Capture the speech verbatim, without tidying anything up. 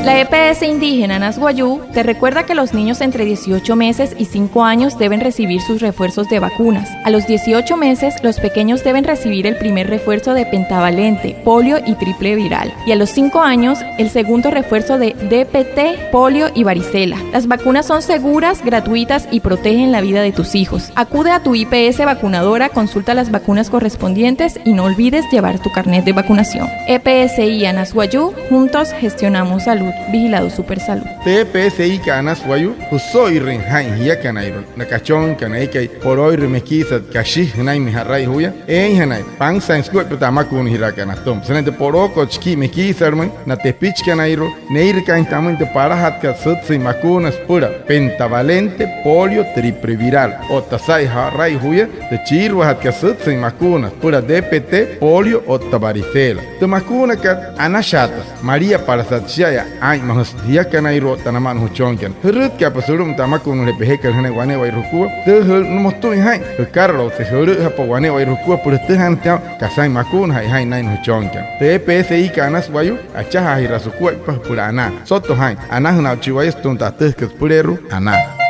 La E P S indígena Anas Wayuu te recuerda que los niños entre dieciocho meses y cinco años deben recibir sus refuerzos de vacunas. A los dieciocho meses, los pequeños deben recibir el primer refuerzo de pentavalente, polio y triple viral. Y a los cinco años, el segundo refuerzo de D P T, polio y varicela. Las vacunas son seguras, gratuitas y protegen la vida de tus hijos. Acude a tu I P S vacunadora, consulta las vacunas correspondientes y no olvides llevar tu carnet de vacunación. E P S I Anas Wayuu, juntos gestionamos salud. Vigilado Supersalud. Tü E P S I kat Anas Wayuu, jüso'irüin jaa'in jiakanairua na kachooinkana eekai polooirüin mekiisat kashi jünainmüin ja'rai juya, eeinjanain pansaain sukuaippa tü amakuunajiraakat natüma. Sünain tü polookot shikii mekiisalümüin na tepichikanairua, neeirükaainjatü amüin tü palajatkat sütsüin makuuna süpüla pentavalente, polio, triple viral, otta saa'in ja'rai juya tü chiiruajatkat sütsüin makuuna süpüla D P T, polio otta varicela. Tü makuunakat anashaatasü maliapalasat shia'aya aa'inmajüsü jiakanairua otta namaa na jüchooinkana. Jürütkaapa sulu'umüin tü amakuunajüle pejekat jünain wane'ewai jukua, tü jü- motüin jaa'in jükaraloukse jülü'üjapa wane'ewai jukua süpüla jütüjaanüsü tia kasain makuunajain jaa'in naa'in na jüchooinkana. Tü E P S I kat Anas Wayuu, achajaajiraasü sukuaippa süpüla anaa. Soto jaa'in, anajünaa aa'uchi wayuu sütüma tü atüjakana süpüleerua anaa.